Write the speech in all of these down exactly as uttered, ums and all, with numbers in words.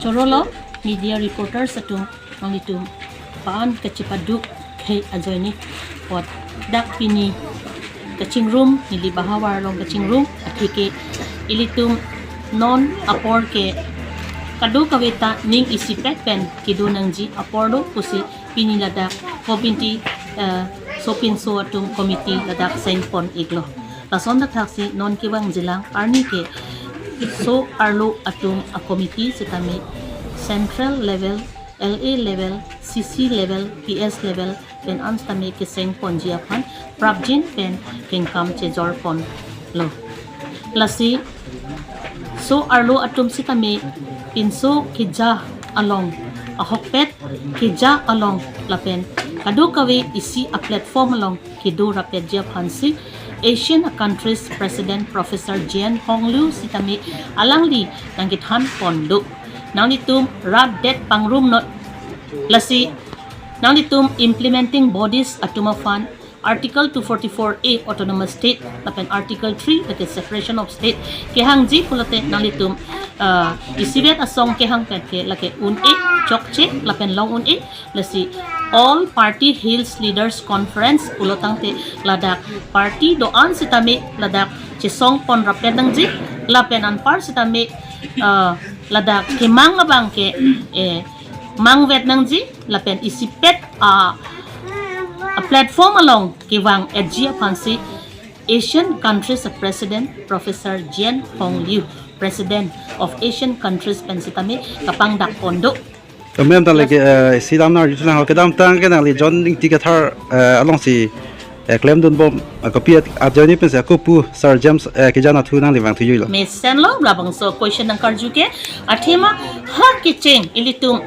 Chorolo media reporters atum, nanglitum aphan kachepaduk khei ajoine apot dak pini kachingrum, neli bahavar along kachingrum atheke ilitum non apor ke kadokave ta ning isipet pen kedo nangji apor do pusi pini ladak committee, eh, sopinso atum committee ladak sengpon iklo. Lason thakthaksi non kevangjilang arni ke so-arlo atum a committee sitame central level, L A level, C C level, P S level pen an sitame kesengponji aphan prapjin pen kengkam chejorponlo. Lasi so-arlo atum sitame pinso keja along, ahokpet keja along lapen kadokave isi a platform along kedo rapetji aphansi Asian countries president Professor Jian Hong Liu sitame alangli nangkethanpon do. Nanglitum rat det pangrumnon, lasi nanglitum implementing bodies atum aphan Article two forty-four A autonomous state lapen Article three lake separation of state kehangji pulote nanglitum, ah, isivet asong kehang pen ke lake un-e, chokche lapen long un-e. Lasi all party hills leaders conference pulo tangte ladak party do-an sitame ladak chesongpon rapet nangji lapen anpar sitame, ah, ladak kemang abang ke, eh, mangvet nangji lapen isipet a, a platform along kevang-etji aphansi Asian countries president Professor Jian Hong Liu, President of Asian countries pen sitame kapangdakpon do. Ma'am, ta lake, eh, si dam nar jutlang ho kedamtang ke nangli John Ingti Kathar, eh, alongsi, eh, klemdunbom, eh, kopi at-, ajoine pensi ako pu Sir James, eh, Kejana thu nangli vangthujuilo. Mesenlo, labangso question nangkarju ke, athema ha kecheng ilitum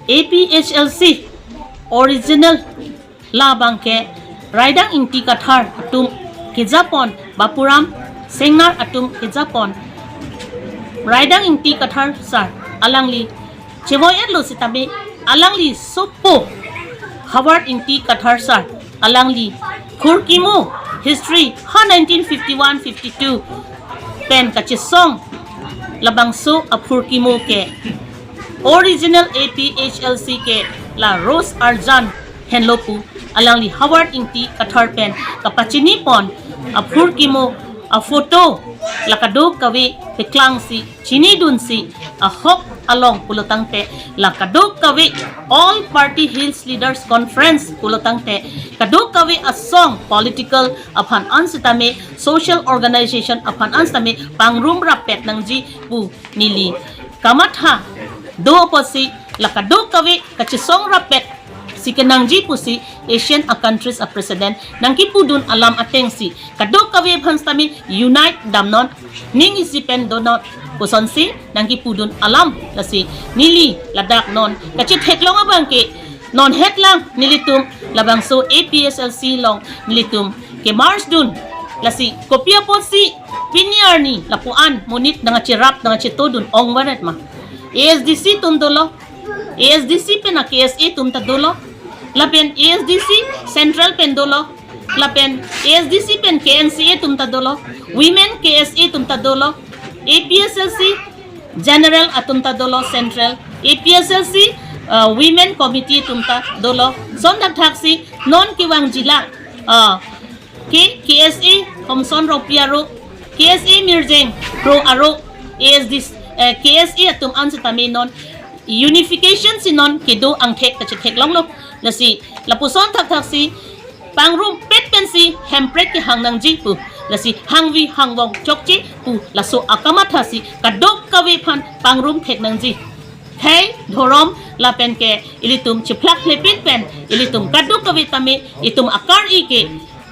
A P H L C original labang ke Raidang Ingti Kathar atum kejapon, Bapuram Singnar atum kejapon, Raidang Ingti Kathar sir alangli chevoi-etlo sitame alangli sopo Howard Ingti Kathar sir alangli phurkimo history ha nineteen fifty-one fifty-two pen kachesong labangso aphurkimo ke original A P H L C ke la Rose Arjan henlo pu alangli Howard Ingti Kathar pen kapachinipon aphurkimo aphoto la kadokave peklangsi chinidunsi ahok along pulo tangte la kadokave all party hills leaders conference pulo tangte kadokave asong political aphan an sitame social organization aphan an sitame pangrum rapet nangji pu neli kamatha do apotsi la kadokave kachesong rapet si kenangji pusi Asian a countries a president nangkipudun alam atengsi kadokave aphan sitame unite damnon, ning isi pen donon pusonsi nangkipudun alam. Lasi neli ladak non kachetheklong abang ke non hetlang nelitum labangso A P H L C along nelitum ke march dun. Lasi kopi apotsi pini arni lapu-an monit nangkacherap nangkachetodun ong varet ma? A S D C atum dolo, A S D C pen a K S A atum ta dolo, lapen A S D C central pen dolo, lapen A S D C pen K N C A atum ta dolo, women K S A atum ta dolo, A P H L C general atum ta dolo central, A P H L C, uh, women committee atum ta dolo. Lason thakthaksi non kevangjilang, uh, ke K S A Homson Rongpi aro, K S A Mirjeng Kro aro, A S D C, eh, K S A atum an sitame non unification si non kedo angthek kachetheklonglo. Lasi lapuson thakthaksi pangrumpet pensi Hemprek kehang nangji pu. Lasi hangvi hangvong chokche pu laso akamathasi kadokave aphan pangrum thek nangji. Hei dhorom lapen ke ilitum chiphlak phlepin pen ilitum kadokave tame itum akar-i ke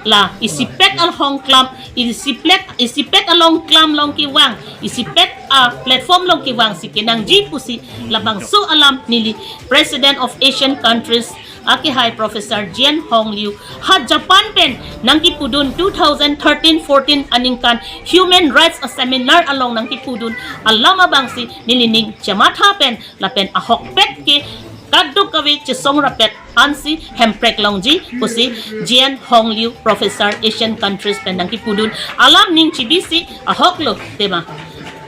la isipet along klam, isipet, isipet along klam along kevang, isipet a platform along kevang si kenangji pusi labangso alam neli President of Asian Countries akehai Professor Jian Hong Liu ha Japan pen nangkipudun two thousand thirteen fourteen aningkan human rights a seminar along nangkipudun alam abangsi nelining chematha pen lapen ahokpet ke kadokave chesong rapet ansi Hemprek longji pusi Jian Hong Liu Professor Asian Countries pen nangkipudun alam ning chibisi ahoklo tema.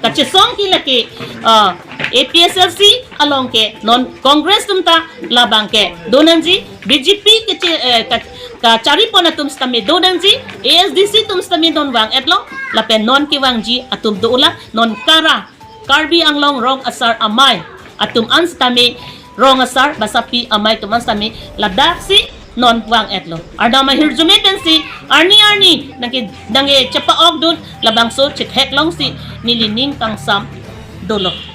Kachesong ke lake, ah, APHLC along ke non Congress atum ta labang ke do nangji, BJP ke che, eh, ka, kachari pon atum sitame do nangji, ASDC atum sitame non vang-etlo, lapen non kevangji atum do-ola, non kara Karbi Anglong rong asar amei atum an sitame, rong asar basapi amei atum an sitame ladak si non vang-etlo. Arnam ahirjume pensi arni arni nangke, nangke chepa-okdun, labangso chetheklongsi neli ning kangsam dolo.